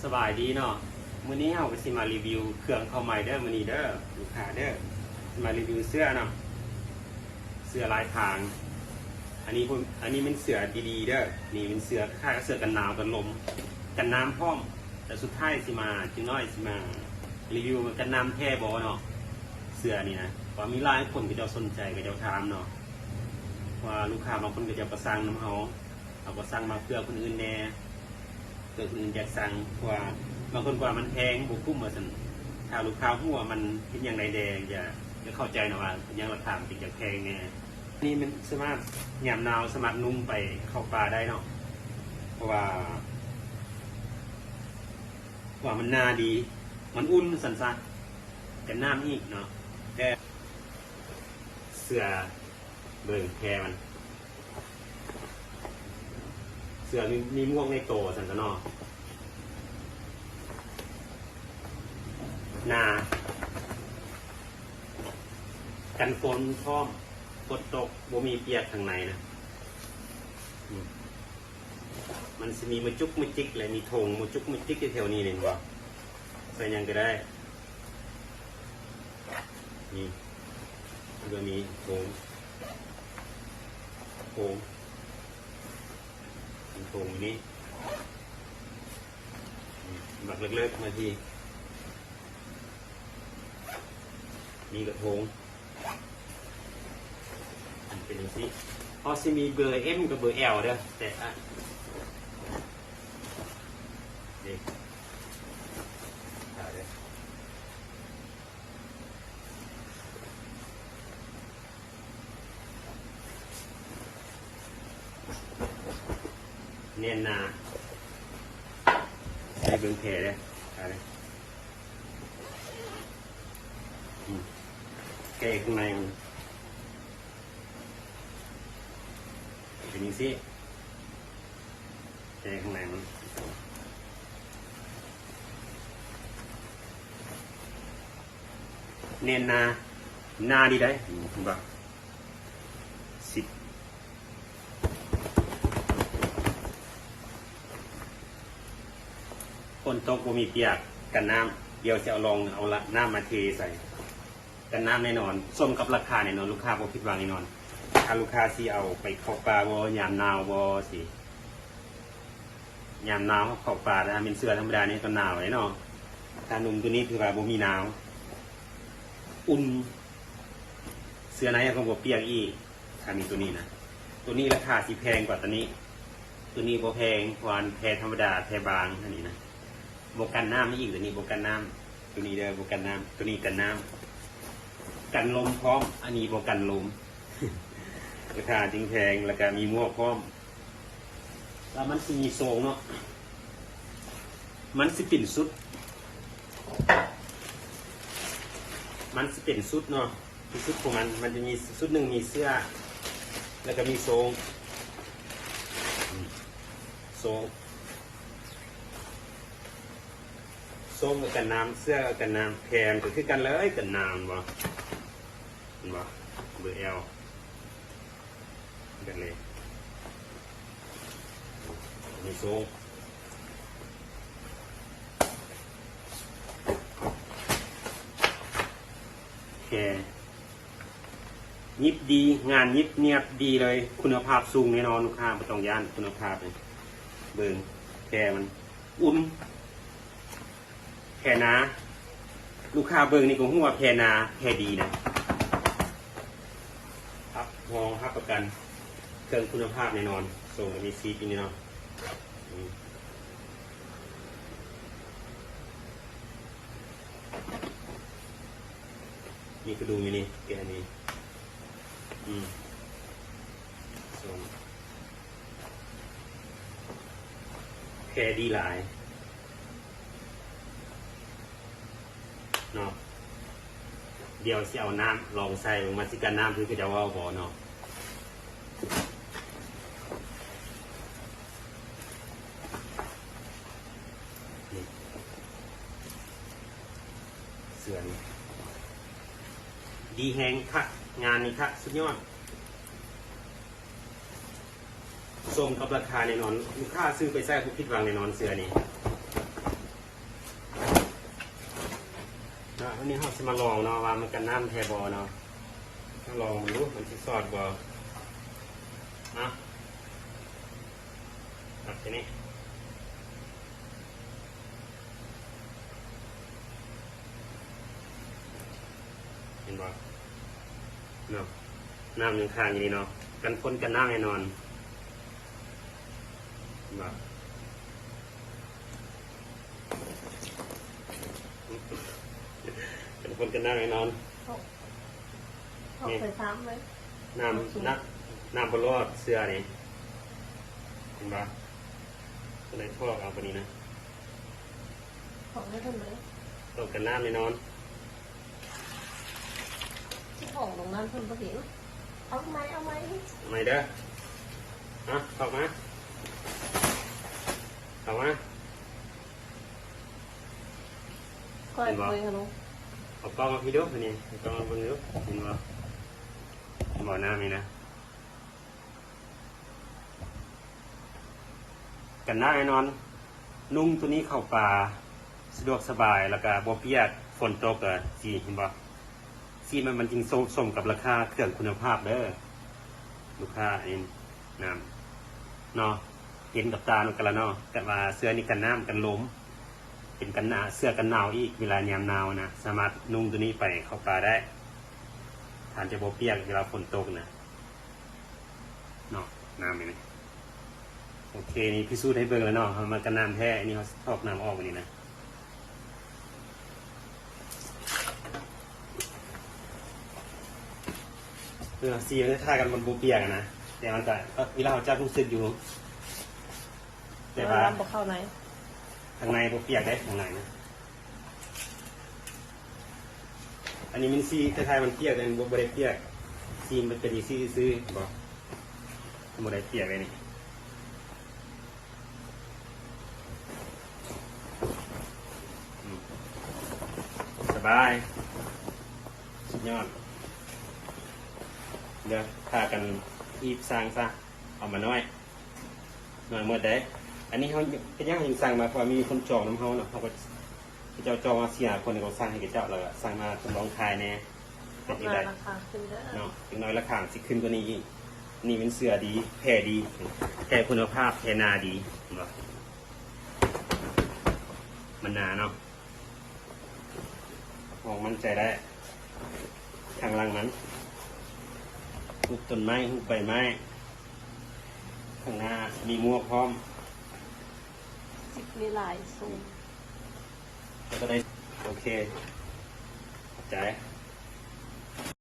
ສະບາຍດີເນາະ, ມື້ນີ້ເຮົາກໍຊິມາຣີວິວເຄື່ອງເຂົ້າໃໝ່ເດີ ມື້ນີ້ເດີ ລູກຄ້າເດີ. ຊິມາຣີວິວເສື້ອເນາະ, ເສື້ອລາຍພາງ. ອັນນີ້ ອັນນີ້ແມ່ນເສື້ອດີໆເດີ, ນີ້ແມ່ນເສື້ອຄ້າຍໆເສື້ອກັນໜາວກັນລົມ ກັນນ້ຳພ້ອມ. ແຕ່ສຸດທ້າຍຊິມາ ຈັກໜ້ອຍຊິມາຣີວິວວ່າກັນນ້ຳແທ້ບໍ່ເນາະ ເສື້ອນີ້ນະ. ວ່າມີຫຼາຍຄົນເຂົາເຈົ້າສົນໃຈ ເຂົາເຈົ້າຖາມເນາະ ວ່າລູກຄ້າບາງຄົນເຂົາເຈົ້າກໍສັ່ງນຳເຮົາ ເຮົາກໍສັ່ງມາເພື່ອຄົນອື່ນແດ່ ເພື່ອຄົນອື່ນຢາກສັ່ງ. ເພາະວ່າບາງຄົນວ່າມັນແພງ ບໍ່ຄຸ້ມວ່າຊັ້ນ. ຖ້າລູກຄ້າຮູ້ວ່າມັນເຮັດຫຍັງໄດ້ແດ່ ຈະ ຈະເຂົ້າໃຈນະວ່າເປັນຫຍັງລາຄາມັນຈຶ່ງຈະແພງແດ່. ນີ້ມັນສາມາດ ຍາມໜາວສາມາດນຸ່ງໄປເຂົ້າປ່າໄດ້ເນາະ ເພາະວ່າ ວ່າມັນໜາດີ ມັນອຸ່ນວ່າຊັ້ນຊະ ກັນນ້ຳອີກເນາະ. ແຕ່ເສື້ອ ເບິ່ງແພມັນ ເສື້ອມີ ມີໝວກໃນໂຕວ່າຊັ້ນຊະເນາະ. ໜາ ກັນຝົນພ້ອມ ຝົນຕົກບໍ່ມີປຽກຂ້າງໃນນະ. ອືມ ມັນຊິມີມະຈຸກມະຈິກ ແລະ ມີຖົງມະຈຸກມະຈິກຢູ່ແຖວນີ້ ເຫັນບໍ່? ໃສ່ຫຍັງກໍໄດ້. ນີ້ ມັນກໍມີຖົງ ຖົງ ມີຖົງຢູ່ນີ້ ນີ້ ບັກເລິກໆ ມາທີ່ ນີ້ກໍຖົງ ມັນເປັນຈັ່ງຊີ້. ເຮົາຊິມີເບີ M ກັບເບີ L ເດີ ແຕ່ ອະ ນີ້ ເອົາເດີ. ແໜ້ນໜາ ໃຫ້ເບິ່ງແຜເດີ ອາ ອືມ ແຜຂ້າງໃນມັນເປັນຈັ່ງຊີ້. ແຜຂ້າງໃນມັນແໜ້ນໜາ ໜາດີໃດ໋ ເຫັນບໍ່? ສິບ ຝົນຕົກບໍ່ມີປຽກ ກັນນ້ຳ. ດຽວຊິເອົາລອງເອົາລະ ນ້ຳມາເທໃສ່ ກັນນ້ຳແນ່ນອນ ສົມກັບລາຄາແນ່ນອນ ລູກຄ້າບໍ່ຜິດຫວັງແນ່ນອນ. ຖ້າລູກຄ້າຊິເອົາໄປເຂົ້າປ່າບໍ່ ຍາມໜາວບໍ່ຊີ້ ຍາມໜາວເຂົ້າປ່າ ຖ້າແມ່ນເສື້ອທຳມະດານີ້ກໍໜາວເດ້ເນາະ. ຖ້ານຸ່ງໂຕນີ້ຖືວ່າບໍ່ມີໜາວ ອຸ່ນ ເສື້ອໃນກໍບໍ່ປຽກອີກ ຖ້າມີໂຕນີ້ນະ. ໂຕນີ້ລາຄາຊິແພງກວ່າໂຕນີ້ ໂຕນີ້ບໍ່ແພງ ເພາະວ່າແພທຳມະດາ ແພບາງ ອັນນີ້ນະ ບໍ່ກັນນ້ຳອີກ ໂຕນີ້ບໍ່ກັນນ້ຳ. ໂຕນີ້ເດີ ບໍ່ກັນນ້ຳ ໂຕນີ້ກັນນ້ຳ ກັນລົມພ້ອມ ອັນນີ້ບໍ່ກັນລົມ ລາຄາຈຶ່ງແພງ ແລ້ວກະມີໝວກພ້ອມ. ແລ້ວມັນຊິມີໂຊງເນາະ ມັນຊິເປັນຊຸດ ມັນຊິເປັນຊຸດເນາະ. ທີ່ສຸດຂອງມັນ ມັນຈະມີຊຸດໜຶ່ງ ມີເສື້ອ ແລ້ວກໍມີໂຊງ ໂຊງ ໂຊງກັບກັນນ້ຳ ເສື້ອກັບກັນນ້ຳ ແພມັນກໍຄືກັນເລີຍ ກັນນ້ຳ ເຫັນບໍ່ ເຫັນບໍ່ ເບີ L ຄືກັນເລີຍ ມີໂຊງ ແພ ຫຍິບດີ ງານຫຍິບນຽບດີເລີຍ ຄຸນນະພາບສູງແນ່ນອນ ລູກຄ້າບໍ່ຕ້ອງຢ້ານຄຸນນະພາບ. ເບິ່ງແພມັນ ອຸ່ນ ແພໜາ ລູກຄ້າເບິ່ງນີ້ກໍຮູ້ວ່າແພໜາ ແພດີນະ ຮັບຮອງ ຮັບປະກັນເຄື່ອງຄຸນນະພາບແນ່ນອນ. ໂຊງກໍມີຊີດຢູ່ນີ້ເນາະ ອືມ. ມີກະດຸມຢູ່ນີ້ ແກະນີ້ ອືມ ໂຊງ ແພດີຫຼາຍເນາະ. ດຽວຊິເອົານ້ຳລອງໃສ່ເບິ່ງວ່າຊິກັນນ້ຳຄືເຂົາເຈົ້າເວົ້າບໍ່ເນາະ. ນີ້ ເສື້ອນີ້ ດີແຮງຄັກ ງານນີ້ຄັກສຸດຍອດ ສົມກັບລາຄາແນ່ນອນ ລູກຄ້າຊື້ໄປໃຊ້ບໍ່ຜິດຫວັງແນ່ນອນ ເສື້ອນີ້. ນີ້ເຮົາຊິມາລອງເນາະ ວ່າມັນກັນນ້ຳແທ້ບໍ່ເນາະ. ມາລອງເບິ່ງດູ ມັນຊິສອດບໍ່. ເອົາ ຕັດທີ່ນີ້ ເຫັນບໍ່ເນາະ? ນ້ຳຍັງຄ້າງຢູ່ນີ້ເນາະ. ກັນຝົນກັນໜາວແນ່ນອນ. ເຫັນບໍ່? ກັນຝົນກັນໜາວແນ່ນອນ. ອອກ ອອກໃສ່ຊ້ຳເລີຍ. ນ້ຳ ນ້ຳ ນ້ຳບໍ່ລອດເສື້ອນີ້. ເຫັນບໍ່? ກໍເລີຍຖອກເອົາປານນີ້ນະ. ຖອກໃຫ້ເພິ່ນເລີຍ. ຕ້ອງກັນນ້ຳແນ່ນອນ. ທີ່ຂອງໂຮງງານເພິ່ນບໍ່ເຫັນ. ເອົາໃໝ່ ເອົາໃໝ່ ເອົາໃໝ່ເດີ. ມາ ເຂົ້າມາ ເຂົ້າມາ. ເຫັນບໍ່? ເອົາກ້ອງມາພີ້ດູ ອັນນີ້ ເອົາກ້ອງມາເບິ່ງດູ. ເຫັນບໍ່? ເຫັນບໍ່ ນ້ຳນີ້ນະ? ກັນໜາວແນ່ນອນ. ນຸ່ງໂຕນີ້ເຂົ້າປ່າສະດວກສະບາຍ ແລ້ວກະບໍ່ປຽກ ຝົນຕົກກະຊິ ເຫັນບໍ່? ຊິມັນ ມັນຈຶ່ງສົມ ສົມກັບລາຄາເຄື່ອງຄຸນນະພາບເດີ ລູກຄ້າ. ອັນນີ້ນ້ຳເນາະ ເຫັນກັບຕານຳກັນລະເນາະ ກັນວ່າເສື້ອນີ້ກັນນ້ຳກັນລົມ ເປັນກັນໜາ ເສື້ອກັນໜາວອີກ. ເວລາຍາມໜາວນະ ສາມາດນຸ່ງໂຕນີ້ໄປເຂົ້າປ່າໄດ້ ທ່ານຈະບໍ່ປຽກເວລາຝົນຕົກນະ. ເນາະ ນ້ຳນີ້ນະ. ໂອເຄ ນີ້ພິສູດໃຫ້ເບິ່ງແລ້ວເນາະ ເຮົາມາກັນນ້ຳແທ້. ອັນນີ້ເຮົາຖອກນ້ຳອອກອັນນີ້ນະ. ເອີ ສີມັນຄ້າຍໆກັນ ມັນບໍ່ປຽກນະ ແຕ່ມັນກະ ເອີ ເວລາເຮົາຈັບຮູ້ສຶກຢູ່ ແຕ່ວ່າ ນ້ຳບໍ່ເຂົ້າໃນ ຂ້າງໃນບໍ່ປຽກເດ້ ຂ້າງໃນນະ. ອັນນີ້ມັນສີຄ້າຍໆມັນປຽກ ແຕ່ມັນບໍ່ ບໍ່ໄດ້ປຽກ ສີມັນເປັນຈັ່ງຊີ້ຊື່ໆ ບໍ່ ບໍ່ໄດ້ປຽກເດ້ນີ້. ອືມ ສະບາຍ ສຸດຍອດ. ດຽວພາກັນຮີບສ້າງຊະ ເອົາມາໜ້ອຍ ໜ້ອຍໝົດເດ້. ອັນນີ້ເຮົາເຮັດຫຍັງເຮົາຈຶ່ງສັ່ງມາ ເພາະວ່າມີຄົນຈອງນຳເຮົາເນາະ ເຮົາກໍ ເຂົາເຈົ້າຈອງມາສີ່ຫ້າຄົນ ກໍສັ່ງໃຫ້ເຂົາເຈົ້າ ແລ້ວກໍສັ່ງມາທົດລອງຂາຍແດ່. ເປັນຈັ່ງໃດ ລາຄາຂຶ້ນເດີ ເນາະ? ຈັກໜ້ອຍລາຄາມັນຊິຂຶ້ນກວ່ານີ້ອີກ. ນີ້ແມ່ນເສື້ອດີ ແທ້ດີ ແທ້ຄຸນນະພາບ ແທ້ໜາດີ ເຫັນບໍ່? ມັນໜາເນາະ ຮອງໝັ້ນໃຈໄດ້. ຂ້າງຫຼັງມັນ ຮູບຕົ້ນໄມ້ ຮູບໃບໄມ້ ຂ້າງໜ້າມີໝວກພ້ອມ ຊິບມີຫຼາຍຊົງ ແລ້ວກໍໄດ້. ໂອເຄ ຂອບໃຈ.